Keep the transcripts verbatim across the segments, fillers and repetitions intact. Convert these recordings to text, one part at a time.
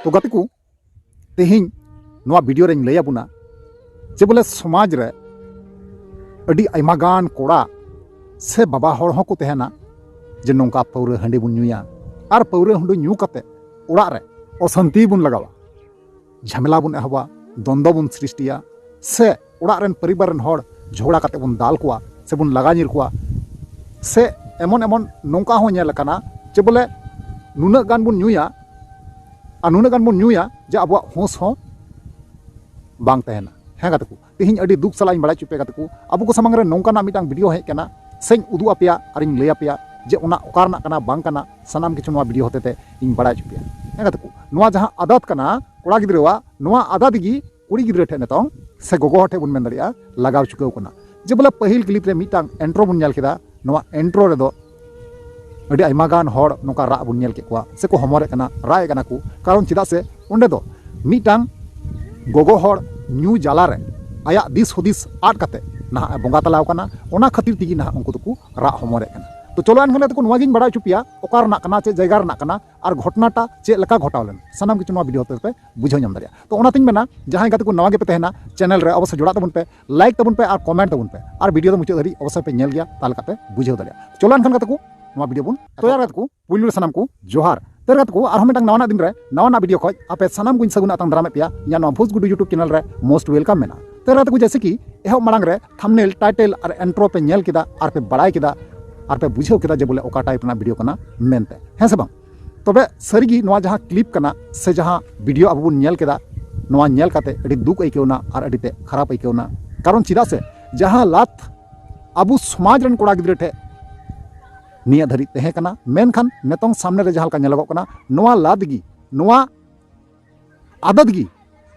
ᱛᱚ ᱜᱟᱛᱮ ᱠᱚ, ᱛᱮᱦᱮᱧ ᱱᱚᱣᱟ ᱵᱷᱤᱰᱤᱭᱳ ᱨᱮᱧ ᱞᱟᱹᱭ ᱟᱵᱚᱱᱟ ᱡᱮ ᱵᱚᱞᱮ ᱥᱚᱢᱟᱡᱽ ᱨᱮ ᱟᱹᱰᱤ ᱟᱭᱢᱟ ᱜᱟᱱ ᱠᱚᱲᱟ ᱥᱮ ᱵᱟᱵᱟ ᱦᱚᱲ ᱦᱚᱸᱠᱚ ᱛᱟᱦᱮᱱᱟ ᱡᱮ ᱱᱚᱝᱠᱟ ᱯᱟᱹᱣᱨᱟᱹ ᱦᱟᱺᱰᱤ ᱵᱚᱱ ᱧᱩᱭᱟ ᱟᱨ ᱯᱟᱹᱣᱨᱟᱹ ᱦᱟᱺᱰᱤ ᱧᱩ ᱠᱟᱛᱮ ᱚᱲᱟᱜ ᱨᱮ ᱚᱥᱟᱱᱛᱤ ᱵᱚᱱ ᱞᱟᱜᱟᱣᱟ, ᱡᱷᱟᱢᱮᱞᱟ ᱵᱚᱱ ᱮᱦᱚᱵᱟ, ᱫᱚᱱᱫᱚ ᱵᱚᱱ ᱥᱨᱤᱥᱴᱤᱭᱟ, ᱥᱮ ᱚᱲᱟᱜ ᱨᱮᱱ ᱯᱚᱨᱤᱵᱟᱨ ᱨᱮᱱ ᱦᱚᱲ ᱡᱷᱚᱜᱽᱲᱟ ᱠᱟᱛᱮ ᱵᱚᱱ ᱫᱟᱞ ᱠᱚᱣᱟ ᱥᱮ ᱵᱚᱱ ᱞᱟᱜᱟ ᱧᱤᱨ ᱠᱚᱣᱟ, ᱥᱮ ᱮᱢᱚᱱ ᱮᱢᱚᱱ ᱱᱚᱝᱠᱟ ᱦᱚᱸ ᱧᱮᱞ ᱟᱠᱟᱱᱟ ᱡᱮ ᱵᱚᱞᱮ ᱱᱩᱱᱟᱹᱜ ᱜᱟᱱ ᱵᱚᱱ ᱧᱩᱭᱟ ᱟᱨ ᱱᱩᱱᱟᱹᱜ ᱜᱟᱱ ᱵᱚᱱ ᱧᱩᱭᱟ ᱡᱮ ᱟᱵᱚᱣᱟᱜ ᱦᱳᱥ ᱦᱚᱸ ᱵᱟᱝ ᱛᱟᱦᱮᱱᱟ᱾ ᱦᱮᱸ ᱜᱟᱛᱮ ᱠᱚ, ᱛᱮᱦᱮᱧ ᱟᱹᱰᱤ ᱫᱩᱠ ᱥᱟᱞᱟᱜ ᱤᱧ ᱵᱟᱲᱟᱭ ᱦᱚᱪᱚ ᱯᱮᱭᱟ ᱜᱟᱛᱮ ᱠᱚ, ᱟᱵᱚ ᱠᱚ ᱥᱟᱢᱟᱝ ᱨᱮ ᱱᱚᱝᱠᱟᱱᱟᱜ ᱢᱤᱫᱴᱟᱝ ᱵᱷᱤᱰᱤᱭᱳ ᱦᱮᱡ ᱠᱟᱱᱟ, ᱥᱮᱧ ᱩᱫᱩᱜ ᱟᱯᱮᱭᱟ ᱟᱨᱤᱧ ᱞᱟᱹᱭ ᱟᱯᱮᱭᱟ ᱡᱮ ᱚᱱᱟ ᱚᱠᱟ ᱨᱮᱱᱟᱜ ᱠᱟᱱᱟ ᱵᱟᱝ ᱠᱟᱱᱟ, ᱥᱟᱱᱟᱢ ᱠᱤᱪᱷᱩ ᱱᱚᱣᱟ ᱵᱷᱤᱰᱤᱭᱳ ᱦᱚᱛᱮ ᱛᱮ ᱤᱧ ᱵᱟᱲᱟᱭ ᱦᱚᱪᱚ ᱯᱮᱭᱟ᱾ ᱦᱮᱸ ᱜᱟᱛᱮ ᱠᱚ, ᱱᱚᱣᱟ ᱡᱟᱦᱟᱸ ᱟᱫᱟᱛ ᱠᱟᱱᱟ ᱠᱚᱲᱟ ᱜᱤᱫᱽᱨᱟᱹᱣᱟᱜ, ᱱᱚᱣᱟ ᱟᱫᱟᱛ ᱜᱮ ᱠᱩᱲᱤ ᱜᱤᱫᱽᱨᱟᱹ ᱴᱷᱮᱱ ᱱᱤᱛᱚᱝ ᱥᱮ ᱜᱚᱜᱚ ᱦᱚᱲ ᱴᱷᱮᱱ ᱵᱚᱱ ᱢᱮᱱ ᱫᱟᱲᱮᱭᱟᱜᱼᱟ ᱞᱟᱜᱟᱣ ᱪᱩᱠᱟᱹᱣ ᱠᱟᱱᱟ᱾ ᱡᱮ ᱵᱚᱞᱮ ᱯᱟᱹᱦᱤᱞ ᱠᱞᱤᱯ ᱨᱮ ᱢᱤᱫᱴᱟᱝ ᱮᱱᱴᱨᱳ ᱵᱚᱱ ᱧᱮᱞ ᱠᱮᱫᱟ, ᱱᱚᱣᱟ ᱮᱱᱴᱨᱳ ᱨᱮᱫᱚ ᱟᱹᱰᱤ ᱟᱭᱢᱟ ᱜᱟᱱ ᱦᱚᱲ ᱱᱚᱝᱠᱟ ᱨᱟᱜ ᱵᱚᱱ ᱧᱮᱞ ᱠᱮᱫ ᱠᱚᱣᱟ ᱥᱮᱠᱚ ᱦᱚᱢᱚᱨᱮᱫ ᱠᱟᱱᱟ, ᱨᱟᱜ ᱮᱫ ᱠᱟᱱᱟ ᱠᱚ᱾ ᱠᱟᱨᱚᱱ ᱪᱮᱫᱟᱜ ᱥᱮ ᱚᱸᱰᱮ ᱫᱚ ᱢᱤᱫᱴᱟᱝ ᱜᱚᱜᱚ ᱦᱚᱲ ᱧᱩ ᱡᱟᱞᱟᱨᱮ ᱟᱭᱟᱜ ᱫᱤᱥ ᱦᱩᱫᱤᱥ ᱟᱫ ᱠᱟᱛᱮ ᱱᱟᱦᱟᱜ ᱮ ᱵᱚᱸᱜᱟ ᱛᱟᱞᱟᱣ ᱠᱟᱱᱟ, ᱚᱱᱟ ᱠᱷᱟᱹᱛᱤᱨ ᱛᱮᱜᱮ ᱱᱟᱦᱟᱜ ᱩᱱᱠᱩ ᱫᱚᱠᱚ ᱨᱟᱜ ᱦᱚᱢᱚᱨᱮᱫ ᱠᱟᱱᱟ᱾ ᱛᱚ ᱪᱚᱞᱚ ᱮᱱᱠᱷᱟᱱ ᱜᱟᱛᱮ ᱠᱚ, ᱱᱚᱣᱟ ᱜᱤᱧ ᱵᱟᱲᱟᱭ ᱦᱚᱪᱚ ᱯᱮᱭᱟ ᱚᱠᱟ ᱨᱮᱱᱟᱜ ᱠᱟᱱᱟ, ᱪᱮᱫ ᱡᱟᱭᱜᱟ ᱨᱮᱱᱟᱜ ᱠᱟᱱᱟ ᱟᱨ ᱜᱷᱚᱴᱱᱟᱴᱟ ᱪᱮᱫ ᱞᱮᱠᱟ ᱜᱷᱚᱴᱟᱣ ᱞᱮᱱᱟ, ᱥᱟᱱᱟᱢ ᱠᱤᱪᱷᱩ ᱱᱚᱣᱟ ᱵᱷᱤᱰᱤᱭᱳ ᱦᱚᱛᱮ ᱛᱮᱯᱮ ᱵᱩᱡᱷᱟᱹᱣ ᱧᱟᱢ ᱫᱟᱲᱮᱭᱟᱜᱼᱟ᱾ ᱛᱚ ᱚᱱᱟᱛᱤᱧ ᱢᱮᱱᱟ, ᱡᱟᱦᱟᱸᱭ ᱜᱟᱛᱮ ᱠᱚ ᱱᱟᱣᱟ ᱜᱮᱯᱮ ᱛᱟᱦᱮᱱᱟ, ᱪᱮᱱᱮᱞ ᱨᱮ ᱚᱵᱚᱥᱥᱳᱭ ᱡᱚᱲᱟᱜ ᱛᱟᱵᱚᱱ ᱯᱮ, ᱞᱟᱭᱤᱠ ᱛᱟᱵᱚᱱ ᱯᱮ ᱟᱨ ᱠᱚᱢᱮᱱᱴ ᱛᱟᱵᱚᱱ ᱯᱮ, ᱟᱨ ᱵᱷᱤᱰᱤᱭᱳ ᱫᱚ ᱢᱩᱪᱟᱹᱫ ᱫᱷᱟᱹᱵᱤᱡ ᱚᱵᱚᱥᱥᱳᱭ ᱯᱮ ᱧᱮᱞ ᱜᱮᱭᱟ, ᱛᱟᱦᱚᱞᱮ ᱠᱷᱟᱱ ᱯᱮ ᱵᱩᱡᱷᱟᱹᱣ ᱫᱟᱲᱮᱭᱟᱜᱼᱟ᱾ ᱪᱚᱞᱚ ᱮᱱᱠᱷᱟᱱ ᱜᱟᱛᱮ ᱠᱚ, ᱱᱚᱣᱟ ᱵᱷᱤᱰᱤᱭᱳ ᱵᱚᱱ ᱛᱚᱭᱟᱨ ᱜᱟᱛᱮ ᱠᱚ, ᱯᱩᱭᱞᱩ ᱨᱮ ᱥᱟᱱᱟᱢ ᱠᱚ ᱡᱚᱦᱟᱨ᱾ ᱛᱚᱭᱟᱨ ᱜᱟᱛᱮ ᱠᱚ, ᱟᱨᱦᱚᱸ ᱢᱤᱫᱴᱟᱝ ᱱᱟᱣᱟᱱᱟᱜ ᱫᱤᱱ ᱨᱮ ᱱᱟᱣᱟᱱᱟᱜ ᱵᱷᱤᱰᱤᱭᱳ ᱠᱷᱚᱡ ᱟᱯᱮ ᱥᱟᱱᱟᱢ ᱠᱚᱧ ᱥᱟᱹᱜᱩᱱ ᱟᱛᱟᱝ ᱫᱟᱨᱟᱢᱮᱫ ᱯᱮᱭᱟ ᱤᱧᱟᱹᱜ ᱱᱚᱣᱟ ᱵᱷᱳᱡᱽ ᱜᱩᱰᱩ YouTube ᱪᱮᱱᱮᱞ ᱨᱮ most welcome ᱢᱮᱱᱟᱜᱼᱟ᱾ ᱛᱚᱭᱟᱨ ᱜᱟᱛᱮ ᱠᱚ, ᱡᱮᱭᱥᱮ ᱠᱤ ᱮᱦᱚᱵ ᱢᱟᱲᱟᱝ ᱨᱮ ᱛᱷᱟᱢᱵᱱᱮᱞ, ᱴᱟᱭᱴᱮᱞ ᱟᱨ ᱮᱱᱴᱨᱳ ᱯᱮ ᱧᱮᱞ ᱠᱮᱫᱟ ᱟᱨ ᱯᱮ ᱵᱟᱲᱟᱭ ᱠᱮᱫᱟ ᱟᱨ ᱯᱮ ᱵᱩᱡᱷᱟᱹᱣ ᱠᱮᱫᱟ ᱡᱮ ᱵᱚᱞᱮ ᱚᱠᱟ ᱴᱟᱭᱤᱯ ᱨᱮᱱᱟᱜ ᱵᱷᱤᱰᱤᱭᱳ ᱠᱟᱱᱟ ᱢᱮᱱᱛᱮ, ᱦᱮᱸ ᱥᱮ ᱵᱟᱝ? ᱛᱚᱵᱮ ᱥᱟᱹᱨᱤᱜᱮ ᱱᱚᱣᱟ ᱡᱟᱦᱟᱸ ᱠᱞᱤᱯ ᱠᱟᱱᱟ ᱥᱮ ᱡᱟᱦᱟᱸ ᱵᱷᱤᱰᱤᱭᱳ ᱟᱵᱚ ᱵᱚᱱ ᱧᱮᱞ ᱠᱮᱫᱟ, ᱱᱚᱣᱟ ᱧᱮᱞ ᱠᱟᱛᱮ ᱟᱹᱰᱤ ᱫᱩᱠ ᱟᱹᱭᱠᱟᱹᱣᱱᱟ ᱟᱨ ᱟᱹᱰᱤ ᱛᱮ ᱠᱷᱟᱨᱟᱯ ᱟᱹᱭᱠᱟᱹᱣᱱᱟ᱾ ᱠᱟᱨᱚᱱ ᱪᱮᱫᱟᱜ ᱥᱮ ᱡᱟᱦᱟᱸ ᱞᱟᱛ ᱟᱵᱚ ᱥᱚᱢᱟᱡᱽ ᱨᱮᱱ ᱠᱚᱲᱟ ᱜᱤᱫᱽᱨᱟᱹ ᱴᱷᱮᱱ ᱱᱤᱭᱟᱹ ᱫᱷᱟᱹᱨᱤᱡ ᱛᱟᱦᱮᱸ ᱠᱟᱱᱟ, ᱢᱮᱱᱠᱷᱟᱱ ᱱᱤᱛᱚᱝ ᱥᱟᱢᱱᱮ ᱨᱮ ᱡᱟᱦᱟᱸ ᱞᱮᱠᱟ ᱧᱮᱞᱚᱜᱚᱜ ᱠᱟᱱᱟ, ᱱᱚᱣᱟ ᱞᱟᱛ ᱜᱮ, ᱱᱚᱣᱟ ᱟᱫᱟᱛ ᱜᱮ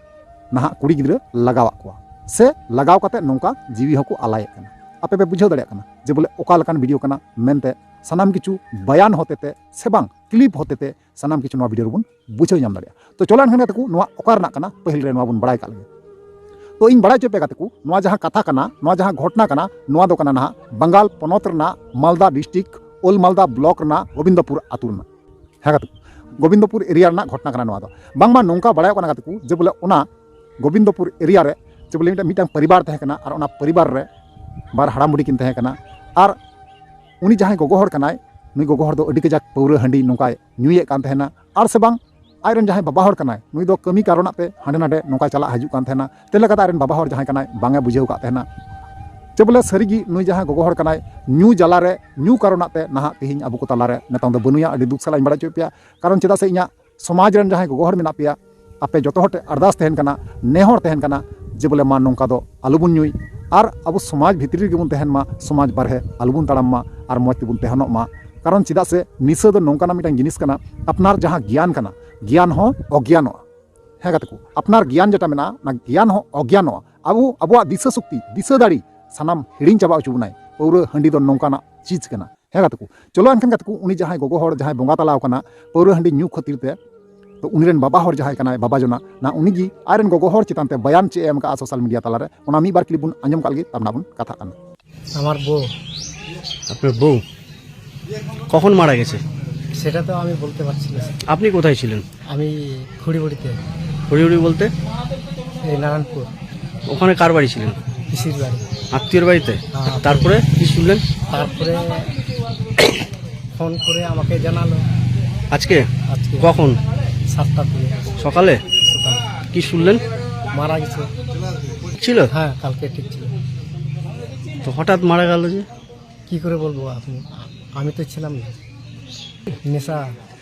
ᱱᱟᱦᱟᱜ ᱠᱩᱲᱤ ᱜᱤᱫᱽᱨᱟᱹ ᱞᱟᱜᱟᱣᱟᱜ ᱠᱚᱣᱟ ᱥᱮ ᱞᱟᱜᱟᱣ ᱠᱟᱛᱮ ᱱᱚᱝᱠᱟ ᱡᱤᱣᱤ ᱦᱚᱸᱠᱚ ᱟᱞᱟᱭᱮᱫ ᱠᱟᱱᱟ᱾ ᱟᱯᱮ ᱯᱮ ᱵᱩᱡᱷᱟᱹᱣ ᱫᱟᱲᱮᱭᱟᱜ ᱠᱟᱱᱟ ᱡᱮ ᱵᱚᱞᱮ ᱚᱠᱟ ᱞᱮᱠᱟᱱ ᱵᱷᱤᱰᱤᱭᱳ ᱠᱟᱱᱟ ᱢᱮᱱᱛᱮ, ᱥᱟᱱᱟᱢ ᱠᱤᱪᱷᱩ ᱵᱟᱭᱟᱱ ᱦᱚᱛᱮᱛᱮ ᱥᱮ ᱵᱟᱝ ᱠᱞᱤᱯ ᱦᱚᱛᱮᱛᱮ ᱥᱟᱱᱟᱢ ᱠᱤᱪᱷᱩ ᱱᱚᱣᱟ ᱵᱷᱤᱰᱤᱭᱳ ᱨᱮᱵᱚᱱ ᱵᱩᱡᱷᱟᱹᱣ ᱧᱟᱢ ᱫᱟᱲᱮᱭᱟᱜᱼᱟ᱾ ᱛᱚ ᱪᱚᱞᱚ ᱮᱱᱠᱷᱟᱱ ᱜᱟᱛᱮ ᱠᱚ, ᱱᱚᱣᱟ ᱚᱠᱟ ᱨᱮᱱᱟᱜ ᱠᱟᱱᱟ ᱯᱟᱹᱦᱤᱞ ᱨᱮ ᱱᱚᱣᱟ ᱵᱚᱱ ᱵᱟᱲᱟᱭ ᱠᱟᱜ ᱞᱮᱜᱮ᱾ ᱛᱚ ᱤᱧ ᱵᱟᱲᱟᱭ ᱦᱚᱪᱚ ᱯᱮ ᱜᱟᱛᱮ ᱠᱚ, ᱱᱚᱣᱟ ᱡᱟᱦᱟᱸ ᱠᱟᱛᱷᱟ ᱠᱟᱱᱟ, ᱱᱚᱣᱟ ᱡᱟᱦᱟᱸ ᱜᱷᱚᱴᱱᱟ ᱠᱟᱱᱟ, ᱱᱚᱣᱟ ᱫᱚ ᱠᱟᱱᱟ ᱱᱟᱦᱟᱜ ᱵᱟᱝᱜᱟᱞ ᱯᱚᱱᱚᱛ ᱨᱮᱱᱟᱜ ᱢᱟᱞᱫᱟ ᱰᱤᱥᱴᱨᱤᱠᱴ ᱳᱞᱰ ᱢᱟᱞᱫᱟ ᱵᱞᱚᱠ ᱨᱮᱱᱟᱜ ᱜᱳᱵᱤᱱᱫᱚᱯᱩᱨ ᱟᱹᱛᱩ ᱨᱮᱱᱟᱜ᱾ ᱦᱮᱸ ᱜᱟᱛᱮ ᱠᱚ, ᱜᱳᱵᱤᱱᱫᱚᱯᱩᱨ ᱮᱨᱤᱭᱟ ᱨᱮᱱᱟᱜ ᱜᱷᱚᱴᱚᱱᱟ ᱠᱟᱱᱟ ᱱᱚᱣᱟ ᱫᱚ᱾ ᱵᱟᱝᱢᱟ ᱱᱚᱝᱠᱟ ᱵᱟᱲᱟᱭᱚᱜ ᱠᱟᱱᱟ ᱜᱟᱛᱮ ᱠᱚ, ᱡᱮ ᱵᱚᱞᱮ ᱚᱱᱟ ᱜᱳᱵᱤᱱᱫᱚᱯᱩᱨ ᱮᱨᱤᱭᱟ ᱨᱮ ᱡᱮ ᱵᱚᱞᱮ ᱢᱤᱫᱴᱟᱝ, ᱢᱤᱫᱴᱟᱝ ᱯᱚᱨᱤᱵᱟᱨ ᱛᱟᱦᱮᱸ ᱠᱟᱱᱟ, ᱟᱨ ᱚᱱᱟ ᱯᱚᱨᱤᱵᱟᱨ ᱨᱮ ᱵᱟᱨ ᱦᱟᱲᱟᱢ ᱵᱩᱰᱷᱤ ᱠᱤᱱ ᱛᱟᱦᱮᱸ ᱠᱟᱱᱟ, ᱟᱨ ᱩᱱᱤ ᱡᱟᱦᱟᱸᱭ ᱜᱚᱜᱚ ᱦᱚᱲ ᱠᱟᱱᱟᱭ, ᱱᱩᱭ ᱜᱚᱜᱚ ᱦᱚᱲ ᱫᱚ ᱟᱹᱰᱤ ᱠᱟᱡᱟᱠ ᱯᱟᱹᱣᱨᱟᱹ ᱦᱟᱺᱰᱤ ᱱᱚᱝᱠᱟᱭ ᱧᱩᱭᱮᱫ ᱠᱟᱱ ᱛᱟᱦᱮᱱᱟ, ᱟᱨ ᱥᱮ ᱵᱟᱝ ᱟᱡ ᱨᱮᱱ ᱡᱟᱦᱟᱸᱭ ᱵᱟᱵᱟ ᱦᱚᱲ ᱠᱟᱱᱟᱭ, ᱱᱩᱭ ᱫᱚ ᱠᱟᱹᱢᱤ ᱠᱟᱨᱚᱱᱟᱜ ᱛᱮ ᱦᱟᱸᱰᱮ ᱱᱟᱰᱮ ᱱᱚᱝᱠᱟᱭ ᱪᱟᱞᱟᱜ ᱦᱤᱡᱩᱜ ᱠᱟᱱ ᱛᱟᱦᱮᱱᱟ᱾ ᱛᱮ ᱞᱮᱠᱟᱛᱮ ᱟᱡ ᱨᱮᱱ ᱵᱟᱵᱟ ᱦᱚᱲ ᱡᱟᱦᱟᱸᱭ ᱠᱟᱱᱟᱭ, ᱵᱟᱝ ᱮ ᱵᱩᱡᱷᱟᱹᱣ ᱠᱟᱫ ᱛᱟᱦᱮᱱᱟ᱾ ᱪᱮ ᱵᱚᱞᱮ ᱥᱟᱹᱨᱤᱜᱮ ᱱᱩᱭ ᱡᱟᱦᱟᱸᱭ ᱜᱚᱜᱚ ᱦᱚᱲ ᱠᱟᱱᱟᱭ, ᱧᱩ ᱡᱟᱞᱟᱨᱮ, ᱧᱩ ᱠᱟᱨᱚᱱᱟᱜ ᱛᱮ ᱱᱟᱦᱟᱜ ᱛᱮᱦᱮᱧ ᱟᱵᱚ ᱠᱚ ᱛᱟᱞᱟᱨᱮ ᱱᱤᱛᱚᱝ ᱫᱚ ᱵᱟᱹᱱᱩᱭᱟ᱾ ᱟᱹᱰᱤ ᱫᱩᱠ ᱥᱟᱞᱟᱜ ᱤᱧ ᱵᱟᱲᱟᱭ ᱦᱚᱪᱚᱭᱮᱫ ᱯᱮᱭᱟ᱾ ᱠᱟᱨᱚᱱ ᱪᱮᱫᱟᱜ ᱥᱮ ᱤᱧᱟᱹᱜ ᱥᱚᱢᱟᱡᱽ ᱨᱮᱱ ᱡᱟᱦᱟᱸᱭ ᱜᱚᱜᱚ ᱦᱚᱲ ᱢᱮᱱᱟᱜ ᱯᱮᱭᱟ, ᱟᱯᱮ ᱡᱚᱛᱚ ᱦᱚᱲ ᱴᱷᱮᱱ ᱟᱨᱫᱟᱥ ᱛᱟᱦᱮᱱ ᱠᱟᱱᱟ, ᱱᱮᱦᱚᱨ ᱛᱟᱦᱮᱱ ᱠᱟᱱᱟ, ᱡᱮ ᱵᱚᱞᱮ ᱢᱟ ᱱᱚᱝᱠᱟ ᱫᱚ ᱟᱞᱚᱵᱚᱱ ᱧᱩᱭ, ᱟᱨ ᱟᱵᱚ ᱥᱚᱢᱟᱡᱽ ᱵᱷᱤᱛᱨᱤ ᱨᱮᱜᱮ ᱵᱚᱱ ᱛᱟᱦᱮᱱ ᱢᱟ, ᱥᱚᱢᱟᱡᱽ ᱵᱟᱨᱦᱮ ᱟᱞᱚᱵᱚᱱ ᱛᱟᱲᱟᱢ ᱢᱟ, ᱟᱨ ᱢᱚᱡᱽ ᱛᱮᱵᱚᱱ ᱛᱟᱦᱮᱱᱚᱜ ᱢᱟ᱾ ᱠᱟᱨᱚᱱ ᱪᱮᱫᱟᱜ ᱥᱮ ᱱᱤᱥᱟᱹ ᱫᱚ ᱱᱚᱝᱠᱟᱱᱟᱜ ᱢᱤᱫᱴᱟᱝ ᱡᱤᱱᱤᱥ ᱠᱟᱱᱟ, ᱟᱯᱱᱟᱨ ᱡᱟᱦᱟᱸ ᱜᱮᱭᱟᱱ ᱠᱟᱱᱟ, ᱜᱮᱭᱟᱱ ᱦᱚᱸ ᱚᱜᱽᱜᱮᱭᱟᱱᱚᱜᱼᱟ᱾ ᱦᱮᱸ ᱜᱟᱛᱮ ᱠᱚ, ᱟᱯᱱᱟᱨ ᱜᱮᱭᱟᱱ ᱡᱮᱴᱟ ᱢᱮᱱᱟᱜᱼᱟ, ᱚᱱᱟ ᱜᱮᱭᱟᱱ ᱦᱚᱸ ᱚᱜᱽᱜᱮᱭᱟᱱᱚᱜᱼᱟ᱾ ᱟᱵᱚ, ᱟᱵᱚᱣᱟᱜ ᱫᱤᱥᱟᱹ ᱥᱚᱠᱛᱤ, ᱫᱤᱥᱟᱹ ᱫᱟᱲᱮ ᱥᱟᱱᱟᱢ ᱦᱤᱲᱤᱧ ᱪᱟᱵᱟ ᱦᱚᱪᱚ ᱵᱚᱱᱟᱭ ᱯᱟᱹᱣᱨᱟᱹ ᱦᱟᱺᱰᱤ ᱫᱚ ᱱᱚᱝᱠᱟᱱᱟᱜ ᱪᱤᱡᱽ ᱠᱟᱱᱟ᱾ ᱦᱮᱸ ᱜᱟᱛᱮ ᱠᱚ, ᱪᱚᱞᱚ ᱮᱱᱠᱷᱟᱱ ᱜᱟᱛᱮ ᱠᱚ, ᱩᱱᱤ ᱡᱟᱦᱟᱸᱭ ᱜᱚᱜᱚ ᱦᱚᱲ ᱡᱟᱦᱟᱸᱭ ᱵᱚᱸᱜᱟ ᱛᱟᱞᱟᱣ ᱠᱟᱱᱟ, ᱯᱟᱹᱣᱨᱟᱹ ᱦᱟᱺᱰᱤ ᱧᱩ ᱠᱷᱟᱹᱛᱤᱨ ᱛᱮ, ᱛᱚ ᱩᱱᱤ ᱨᱮᱱ ᱵᱟᱵᱟ ᱦᱚᱲ ᱡᱟᱦᱟᱸᱭ ᱠᱟᱱᱟᱭ, ᱵᱟᱵᱟ ᱡᱚᱱᱟ, ᱱᱟ ᱩᱱᱤ ᱜᱮ ᱟᱡ ᱨᱮᱱ ᱜᱚᱜᱚ ᱦᱚᱲ ᱪᱮᱛᱟᱱ ᱛᱮ ᱵᱟᱭᱟᱱ ᱪᱮᱫ ᱮ ᱮᱢ ᱠᱟᱜᱼᱟ ᱥᱳᱥᱟᱞ ᱢᱤᱰᱤᱭᱟ ᱛᱟᱞᱟᱨᱮ, ᱚᱱᱟ ᱢᱤᱫ ᱵᱟᱨ ᱠᱞᱤᱯ ᱵᱚᱱ ᱟᱸᱡᱚᱢ ᱠᱟᱜ ᱞᱮᱜᱮ, ᱛᱟᱨ ᱱᱟᱜ ᱵᱚᱱ ᱠᱟᱛᱷᱟᱜ ᱠᱟᱱᱟ᱾ আমার বউ। আপনার বউ কখন মারা গেছে? সেটা তো আমি বলতে পারছি না, স্যার। আপনি কোথায় ছিলেন? আমি খুড়িবাড়িতে। খুড়িবাড়ি বলতে? এই নারায়ণপুর। ওখানে কার বাড়ি ছিলেন? পিসির বাড়ি। আত্মীয়র বাড়িতে? হ্যাঁ, আত্মীয়র তারপরে বাড়ি। কি শুনলেন? তারপরে ফোন করে আমাকে জানালো। আজকে? আজকে। কখন? সাতটার দিকে। সকালে? সকালে। কি শুনলেন? মারা গেছে। ছিল? হ্যাঁ, কালকে ঠিক ছিল। তো হঠাৎ মারা গেল যে? কি করে বলবো আপনি? আমি তো ছিলাম না। নেশা,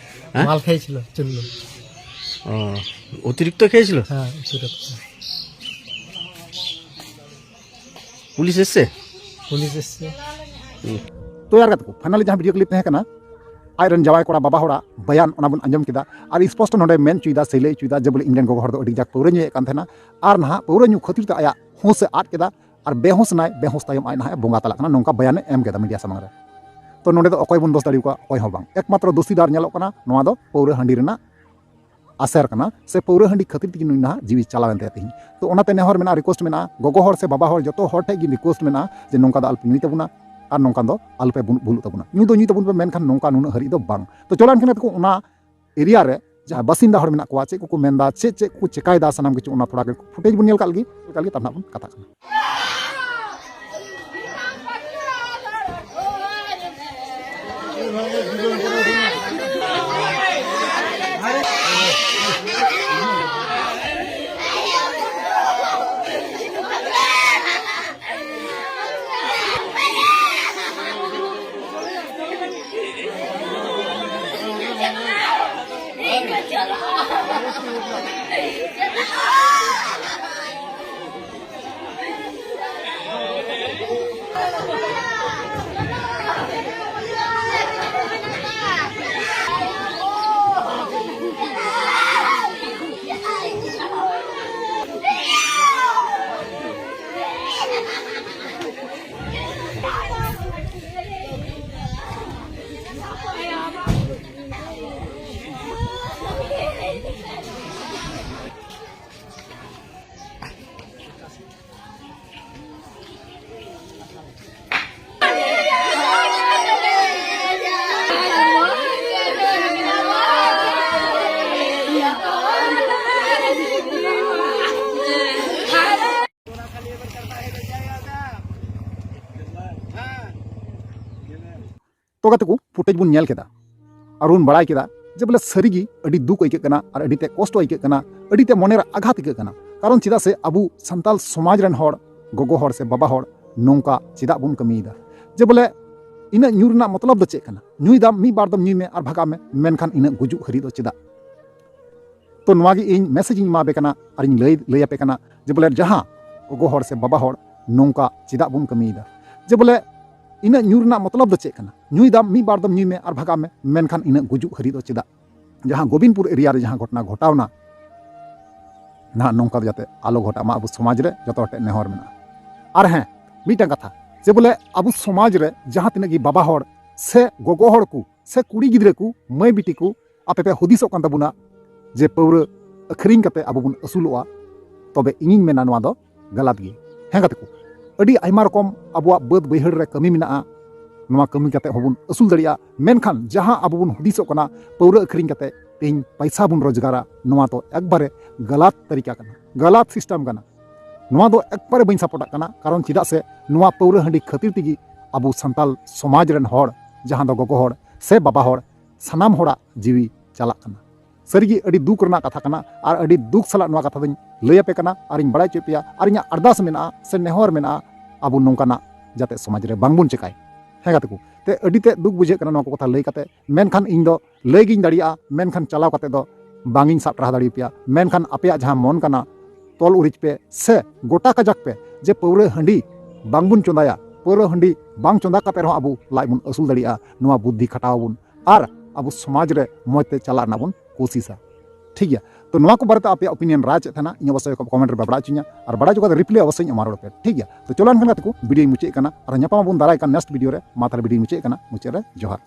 হ্যাঁ? মাল খেয়েছিল, চুল্লু। ও, অতিরিক্ত খেয়েছিল? হ্যাঁ, অতিরিক্ত। পুলিশ এসছে? পুলিশ এসছে। হুম। ᱛᱚ ᱭᱟᱨ ᱜᱟᱛᱮ ᱠᱚ, finally ᱡᱟᱦᱟᱸ video clip ᱛᱟᱦᱮᱸ ᱠᱟᱱᱟ, ᱟᱡ ᱨᱮᱱ ᱡᱟᱶᱟᱭ ᱠᱚᱲᱟ ᱵᱟᱵᱟ ᱦᱚᱲᱟᱜ ᱵᱟᱭᱟᱱ, ᱚᱱᱟ ᱵᱚᱱ ᱟᱸᱡᱚᱢ ᱠᱮᱫᱟ᱾ ᱟᱨ ᱥᱯᱚᱥᱴᱚ ᱱᱚᱰᱮ ᱢᱮᱱ ᱦᱚᱪᱚᱭᱮᱫᱟ ᱥᱮ ᱞᱟᱹᱭ ᱦᱚᱪᱚᱭᱮᱫᱟ ᱡᱮ ᱵᱚᱞᱮ ᱤᱧ ᱨᱮᱱ ᱜᱚᱜᱚ ᱦᱚᱲ ᱫᱚ ᱟᱹᱰᱤ ᱠᱟᱡᱟᱠ ᱯᱟᱹᱣᱨᱟᱹ ᱧᱩᱭᱮᱫ ᱠᱟᱱ ᱛᱟᱦᱮᱱᱟ, ᱟᱨ ᱱᱟᱦᱟᱜ ᱯᱟᱹᱣᱨᱟᱹ ᱧᱩ ᱠᱷᱟᱹᱛᱤᱨ ᱛᱮ ᱟᱭᱟᱜ ᱦᱩᱸᱥ ᱮ ᱟᱫ ᱠᱮᱫᱟ, ᱟᱨ ᱵᱮᱦᱩᱸᱥ ᱮᱱᱟᱭ, ᱵᱮᱦᱩᱸᱥ ᱛᱟᱭᱚᱢ ᱟᱡ ᱱᱟᱦᱟᱜ ᱮ ᱵᱚᱸᱜᱟ ᱛᱟᱞᱟᱜ ᱠᱟᱱᱟ, ᱱᱚᱝᱠᱟ ᱵᱟᱭᱟᱱᱮ ᱮᱢ ᱠᱮᱫᱟ ᱢᱤᱰᱤᱭᱟ ᱥᱟᱢᱟᱝ ᱨᱮ᱾ ᱛᱚ ᱱᱚᱰᱮ ᱫᱚ ᱚᱠᱚᱭ ᱵᱚᱱ ᱫᱳᱥ ᱫᱟᱲᱮ ᱟᱠᱚᱣᱟ? ᱚᱠᱚᱭ ᱦᱚᱸ ᱵᱟᱝ᱾ ᱮᱠᱢᱟᱛᱨᱚ ᱫᱳᱥᱤᱫᱟᱨ ᱧᱮᱞᱚᱜ ᱠᱟᱱᱟ ᱱᱚᱣᱟ ᱫᱚ ᱯᱟᱹᱣᱨᱟᱹ ᱦᱟᱺᱰᱤ ᱨᱮᱱᱟᱜ ᱟᱥᱮᱨ ᱠᱟᱱᱟ, ᱥᱮ ᱯᱟᱹᱣᱨᱟᱹ ᱦᱟᱺᱰᱤ ᱠᱷᱟᱹᱛᱤᱨ ᱛᱮᱜᱮ ᱱᱩᱭ ᱱᱟᱦᱟᱜ ᱡᱤᱣᱤ ᱪᱟᱞᱟᱣᱮᱱ ᱛᱟᱭᱟ ᱛᱮᱦᱮᱧ᱾ ᱛᱚ ᱚᱱᱟᱛᱮ ᱱᱮᱦᱚᱨ ᱢᱮᱱᱟᱜᱼᱟ, request ᱢᱮᱱᱟᱜᱼᱟ, ᱜᱚᱜᱚ ᱦᱚᱲ ᱥᱮ ᱵᱟᱵᱟ ᱦᱚᱲ ᱡᱚᱛᱚ ᱦᱚᱲ ᱴᱷᱮᱱ ᱜᱮ request ᱢᱮᱱᱟᱜᱼᱟ ᱡᱮ ᱱᱚᱝᱠᱟ ᱫᱚ ᱟᱞᱚᱯᱮ ᱧᱩᱭ ᱛᱟᱵᱚᱱᱟ, ᱟᱨ ᱱᱚᱝᱠᱟ ᱫᱚ ᱟᱞᱚᱯᱮ ᱵᱩᱞ-, ᱵᱷᱩᱞᱩᱜ ᱛᱟᱵᱚᱱᱟ᱾ ᱧᱩ ᱫᱚ ᱧᱩᱭ ᱛᱟᱵᱚᱱ ᱯᱮ, ᱢᱮᱱᱠᱷᱟᱱ ᱱᱚᱝᱠᱟ ᱱᱩᱱᱟᱹᱜ ᱦᱟᱹᱨᱤᱡ ᱫᱚ ᱵᱟᱝ᱾ ᱛᱚ ᱪᱚᱞᱚ ᱮᱱᱠᱷᱟᱱ ᱜᱟᱛᱮ ᱠᱚ, ᱚᱱᱟ ᱮᱨᱤᱭᱟ ᱨᱮ ᱡᱟᱦᱟᱸ ᱵᱟᱥᱤᱱᱫᱟ ᱦᱚᱲ ᱢᱮᱱᱟᱜ ᱠᱚᱣᱟ, ᱪᱮᱫ ᱠᱚᱠᱚ ᱢᱮᱱᱫᱟ, ᱪᱮᱫ ᱪᱮᱫ ᱠᱚ ᱪᱮᱠᱟᱭᱮᱫᱟ, ᱥᱟᱱᱟᱢ ᱠᱤᱪᱷᱩ ᱚᱱᱟ ᱛᱷᱚᱲᱟ ᱜᱮ ᱯᱷᱩᱴᱮᱡᱽ ᱵᱚᱱ ᱧᱮᱞ ᱠᱟᱜ ᱞᱮᱜᱮ, ᱧᱮᱞ ᱠᱟᱜ ᱞᱮᱜᱮ, ᱛᱟᱨᱯᱚᱨ ᱱᱟᱜ ᱵᱚᱱ ᱠᱟᱛᱷᱟᱜ ᱠᱟᱱᱟ᱾ ᱛᱚ ᱜᱟᱛᱮ ᱠᱚ, ᱯᱷᱩᱴᱮᱡᱽ ᱵᱚᱱ ᱧᱮᱞ ᱠᱮᱫᱟ ᱟᱨ ᱵᱚᱱ ᱵᱟᱲᱟᱭ ᱠᱮᱫᱟ ᱡᱮ ᱵᱚᱞᱮ ᱥᱟᱹᱨᱤᱜᱮ ᱟᱹᱰᱤ ᱫᱩᱠ ᱟᱹᱭᱠᱟᱹᱜ ᱠᱟᱱᱟ ᱟᱨ ᱟᱹᱰᱤ ᱛᱮ ᱠᱚᱥᱴᱚ ᱟᱹᱭᱠᱟᱹᱜ ᱠᱟᱱᱟ, ᱟᱹᱰᱤ ᱛᱮ ᱢᱚᱱᱮᱨᱮ ᱟᱜᱷᱟᱛ ᱟᱹᱭᱠᱟᱹᱜ ᱠᱟᱱᱟ᱾ ᱠᱟᱨᱚᱱ ᱪᱮᱫᱟᱜ ᱥᱮ ᱟᱵᱚ ᱥᱟᱱᱛᱟᱞ ᱥᱚᱢᱟᱡᱽ ᱨᱮᱱ ᱦᱚᱲ, ᱜᱚᱜᱚ ᱦᱚᱲ ᱥᱮ ᱵᱟᱵᱟ ᱦᱚᱲ ᱱᱚᱝᱠᱟ ᱪᱮᱫᱟᱜ ᱵᱚᱱ ᱠᱟᱹᱢᱤᱭᱮᱫᱟ? ᱡᱮ ᱵᱚᱞᱮ ᱤᱱᱟᱹᱜ ᱧᱩ ᱨᱮᱱᱟᱜ ᱢᱚᱛᱞᱚᱵ ᱫᱚ ᱪᱮᱫ ᱠᱟᱱᱟ? ᱧᱩᱭ ᱫᱟᱢ, ᱢᱤᱫ ᱵᱟᱨ ᱫᱚᱢ ᱧᱩᱭ ᱢᱮ ᱟᱨ ᱵᱷᱟᱜᱟᱜ ᱢᱮ, ᱢᱮᱱᱠᱷᱟᱱ ᱤᱱᱟᱹᱜ ᱜᱩᱡᱩᱜ ᱦᱟᱹᱨᱤᱡ ᱫᱚ ᱪᱮᱫᱟᱜ? ᱛᱚ ᱱᱚᱣᱟ ᱜᱮ ᱤᱧ ᱢᱮᱥᱮᱡᱽ ᱤᱧ ᱮᱢᱟ ᱯᱮ ᱠᱟᱱᱟ ᱟᱨ ᱤᱧ ᱞᱟᱹᱭ, ᱞᱟᱹᱭ ᱟᱯᱮ ᱠᱟᱱᱟ ᱡᱮ ᱵᱚᱞᱮ ᱡᱟᱦᱟᱸ ᱜᱚᱜᱚ ᱦᱚᱲ ᱥᱮ ᱵᱟᱵᱟ ᱦᱚᱲ ᱱᱚᱝᱠᱟ ᱪᱮᱫᱟᱜ ᱵᱚᱱ ᱠᱟᱹᱢᱤᱭᱮᱫᱟ? ᱡᱮ ᱵᱚᱞᱮ ᱤᱱᱟᱹᱜ ᱧᱩ ᱨᱮᱱᱟᱜ ᱢᱚᱛᱞᱚᱵ ᱫᱚ ᱪᱮᱫ ᱠᱟᱱᱟ? ᱧᱩᱭ ᱫᱟᱢ, ᱢᱤᱫ ᱵᱟᱨ ᱫᱚᱢ ᱧᱩᱭ ᱢᱮ ᱟᱨ ᱵᱷᱟᱜᱟᱜ ᱢᱮ, ᱢᱮᱱᱠᱷᱟᱱ ᱤᱱᱟᱹᱜ ᱜᱩᱡᱩᱜ ᱦᱟᱹᱨᱤᱡ ᱫᱚ ᱪᱮᱫᱟᱜ? ᱡᱟᱦᱟᱸ ᱜᱳᱵᱤᱱᱯᱩᱨ ᱮᱨᱤᱭᱟ ᱨᱮ ᱡᱟᱦᱟᱸ ᱜᱷᱚᱴᱚᱱᱟ ᱜᱷᱚᱴᱟᱣᱱᱟ, ᱱᱟᱦᱟᱜ ᱱᱚᱝᱠᱟ ᱫᱚ ᱡᱟᱛᱮ ᱟᱞᱚ ᱜᱷᱚᱴᱟᱜ ᱢᱟ, ᱟᱵᱚ ᱥᱚᱢᱟᱡᱽ ᱨᱮ ᱡᱚᱛᱚ ᱦᱚᱲ ᱴᱷᱮᱱ ᱱᱮᱦᱚᱨ ᱢᱮᱱᱟᱜᱼᱟ᱾ ᱟᱨ ᱦᱮᱸ, ᱢᱤᱫᱴᱟᱝ ᱠᱟᱛᱷᱟ, ᱡᱮ ᱵᱚᱞᱮ ᱟᱵᱚ ᱥᱚᱢᱟᱡᱽ ᱨᱮ ᱡᱟᱦᱟᱸ ᱛᱤᱱᱟᱹᱜ ᱜᱮ ᱵᱟᱵᱟ ᱦᱚᱲ ᱥᱮ ᱜᱚᱜᱚ ᱦᱚᱲ ᱠᱚ ᱥᱮ ᱠᱩᱲᱤ ᱜᱤᱫᱽᱨᱟᱹ ᱠᱚ, ᱢᱟᱹᱭ ᱵᱤᱴᱤ ᱠᱚ, ᱟᱯᱮ ᱯᱮ ᱦᱩᱫᱤᱥᱚᱜ ᱠᱟᱱ ᱛᱟᱵᱚᱱᱟ ᱡᱮ ᱯᱟᱹᱣᱨᱟᱹ ᱟᱹᱠᱷᱨᱤᱧ ᱠᱟᱛᱮ ᱟᱵᱚ ᱵᱚᱱ ᱟᱹᱥᱩᱞᱚᱜᱼᱟ, ᱛᱚᱵᱮ ᱤᱧᱤᱧ ᱢᱮᱱᱟ ᱱᱚᱣᱟ ᱫᱚ ᱜᱟᱞᱟᱛ ᱜᱮ᱾ ᱦᱮᱸ ᱜᱟᱛᱮ ᱠᱚ, ᱟᱹᱰᱤ ᱟᱭᱢᱟ ᱨᱚᱠᱚᱢ ᱟᱵᱚᱣᱟᱜ ᱵᱟᱹᱫᱽ ᱵᱟᱹᱭᱦᱟᱹᱲ ᱨᱮ ᱠᱟᱹᱢᱤ ᱢᱮᱱᱟᱜᱼᱟ, ᱱᱚᱣᱟ ᱠᱟᱹᱢᱤ ᱠᱟᱛᱮ ᱦᱚᱸᱵᱚᱱ ᱟᱹᱥᱩᱞ ᱫᱟᱲᱮᱭᱟᱜᱼᱟ᱾ ᱢᱮᱱᱠᱷᱟᱱ ᱡᱟᱦᱟᱸ ᱟᱵᱚ ᱵᱚᱱ ᱦᱩᱫᱤᱥᱚᱜ ᱠᱟᱱᱟ ᱯᱟᱹᱣᱨᱟᱹ ᱟᱹᱠᱷᱨᱤᱧ ᱠᱟᱛᱮ ᱛᱮᱦᱮᱧ ᱯᱟᱭᱥᱟ ᱵᱚᱱ ᱨᱳᱡᱽᱜᱟᱨᱟ, ᱱᱚᱣᱟ ᱫᱚ ᱮᱠᱵᱟᱨᱮ ᱜᱟᱞᱟᱛ ᱛᱟᱹᱨᱤᱠᱟ ᱠᱟᱱᱟ, ᱜᱟᱞᱟᱛ ᱥᱤᱥᱴᱮᱢ ᱠᱟᱱᱟ᱾ ᱱᱚᱣᱟ ᱫᱚ ᱮᱠᱵᱟᱨᱮ ᱵᱟᱹᱧ ᱥᱟᱯᱳᱨᱴᱟᱜ ᱠᱟᱱᱟ᱾ ᱠᱟᱨᱚᱱ ᱪᱮᱫᱟᱜ ᱥᱮ ᱱᱚᱣᱟ ᱯᱟᱹᱣᱨᱟᱹ ᱦᱟᱺᱰᱤ ᱠᱷᱟᱹᱛᱤᱨ ᱛᱮᱜᱮ ᱟᱵᱚ ᱥᱟᱱᱛᱟᱞ ᱥᱚᱢᱟᱡᱽ ᱨᱮᱱ ᱦᱚᱲ, ᱡᱟᱦᱟᱸ ᱫᱚ ᱜᱚᱜᱚ ᱦᱚᱲ ᱥᱮ ᱵᱟᱵᱟ ᱦᱚᱲ, ᱥᱟᱱᱟᱢ ᱦᱚᱲᱟᱜ ᱡᱤᱣᱤ ᱪᱟᱞᱟᱜ ᱠᱟᱱᱟ᱾ ᱥᱟᱹᱨᱤᱜᱮ ᱟᱹᱰᱤ ᱫᱩᱠ ᱨᱮᱱᱟᱜ ᱠᱟᱛᱷᱟ ᱠᱟᱱᱟ, ᱟᱨ ᱟᱹᱰᱤ ᱫᱩᱠ ᱥᱟᱞᱟᱜ ᱱᱚᱣᱟ ᱠᱟᱛᱷᱟ ᱫᱚᱧ ᱞᱟᱹᱭ ᱟᱯᱮ ᱠᱟᱱᱟ, ᱟᱨᱤᱧ ᱵᱟᱲᱟᱭ ᱦᱚᱪᱚᱭᱮᱫ ᱯᱮᱭᱟ, ᱟᱨ ᱤᱧᱟᱹᱜ ᱟᱨᱫᱟᱥ ᱢᱮᱱᱟᱜᱼᱟ ᱥᱮ ᱱᱮᱦᱚᱨ ᱢᱮᱱᱟᱜᱼᱟ, ᱟᱵᱚ ᱱᱚᱝᱠᱟᱱᱟᱜ ᱡᱟᱛᱮ ᱥᱚᱢᱟᱡᱽ ᱨᱮ ᱵᱟᱝᱵᱚᱱ ᱪᱮᱠᱟᱭ᱾ ᱦᱮᱸ ᱜᱟᱛᱮ ᱠᱚ, ᱛᱮ ᱟᱹᱰᱤ ᱛᱮᱫ ᱫᱩᱠ ᱵᱩᱡᱷᱟᱹᱜ ᱠᱟᱱᱟ ᱱᱚᱣᱟ ᱠᱚ ᱠᱟᱛᱷᱟ ᱞᱟᱹᱭ ᱠᱟᱛᱮ᱾ ᱢᱮᱱᱠᱷᱟᱱ ᱤᱧ ᱫᱚ ᱞᱟᱹᱭ ᱜᱤᱧ ᱫᱟᱲᱮᱭᱟᱜᱼᱟ, ᱢᱮᱱᱠᱷᱟᱱ ᱪᱟᱞᱟᱣ ᱠᱟᱛᱮ ᱫᱚ ᱵᱟᱝ ᱤᱧ ᱥᱟᱵ ᱴᱟᱨᱦᱟᱣ ᱫᱟᱲᱮᱭᱟᱯᱮᱭᱟ᱾ ᱢᱮᱱᱠᱷᱟᱱ ᱟᱯᱮᱭᱟᱜ ᱡᱟᱦᱟᱸ ᱢᱚᱱ ᱠᱟᱱᱟ, ᱛᱚᱞ ᱩᱨᱤᱡ ᱯᱮ ᱥᱮ ᱜᱚᱴᱟ ᱠᱟᱡᱟᱠ ᱯᱮ ᱡᱮ ᱯᱟᱹᱣᱨᱟᱹ ᱦᱟᱺᱰᱤ ᱵᱟᱝᱵᱚᱱ ᱪᱚᱸᱫᱟᱭᱟ, ᱯᱟᱹᱣᱨᱟᱹ ᱦᱟᱺᱰᱤ ᱵᱟᱝ ᱪᱚᱸᱫᱟ ᱠᱟᱛᱮ ᱨᱮᱦᱚᱸ ᱟᱵᱚ ᱞᱟᱡ ᱵᱚᱱ ᱟᱹᱥᱩᱞ ᱫᱟᱲᱮᱭᱟᱜᱼᱟ, ᱱᱚᱣᱟ ᱵᱩᱫᱽᱫᱷᱤ ᱠᱷᱟᱴᱟᱣ ᱟᱵᱚᱱ ᱟᱨ ᱟᱵᱚ ᱥᱚᱢᱟᱡᱽ ᱨᱮ ᱢᱚᱡᱽ ᱛᱮ ᱪᱟᱞᱟᱜ ᱨᱮᱱᱟᱜ ᱵᱚᱱ ᱠᱳᱥᱤᱥᱟ᱾ ᱴᱷᱤᱠ ᱜᱮᱭᱟ, ᱛᱚ ᱱᱚᱣᱟ ᱠᱚ ᱵᱟᱨᱮᱛᱮ ᱟᱯᱮᱭᱟᱜ ᱚᱯᱤᱱᱤᱭᱚᱱ ᱨᱟᱭ ᱪᱮᱫ ᱛᱟᱦᱮᱱᱟ, ᱤᱧ ᱚᱵᱚᱥᱥᱳᱭ ᱠᱚᱢᱮᱱᱴ ᱨᱮ ᱵᱟᱲᱟᱭ ᱦᱚᱪᱚᱧᱟ, ᱟᱨ ᱵᱟᱲᱟᱭ ᱦᱚᱪᱚ ᱠᱟᱛᱮ ᱨᱤᱯᱞᱟᱭ ᱚᱵᱚᱥᱥᱳᱭ ᱮᱢᱟ ᱨᱚᱲ ᱯᱮ᱾ ᱴᱷᱤᱠ ᱜᱮᱭᱟ, ᱛᱚ ᱪᱚᱞᱚ ᱮᱱᱠᱷᱟᱱ ᱜᱟᱛᱮ ᱠᱚ, ᱵᱷᱤᱰᱤᱭᱳᱧ ᱢᱩᱪᱟᱹᱫ ᱠᱟᱱᱟ, ᱟᱨ ᱧᱟᱯᱟᱢ ᱟᱵᱚᱱ ᱫᱟᱨᱟᱭ ᱠᱟᱱ ᱱᱮᱠᱥᱴ ᱵᱷᱤᱰᱤᱭᱳ ᱨᱮ᱾ ᱢᱟ ᱛᱟᱦᱞᱮ ᱵᱷᱤᱰᱤᱭᱳᱧ ᱢᱩᱪᱟᱹᱫ ᱠᱟᱱᱟ, ᱢᱩᱪᱟᱹᱫ ᱨᱮ ᱡᱚᱦᱟᱨ᱾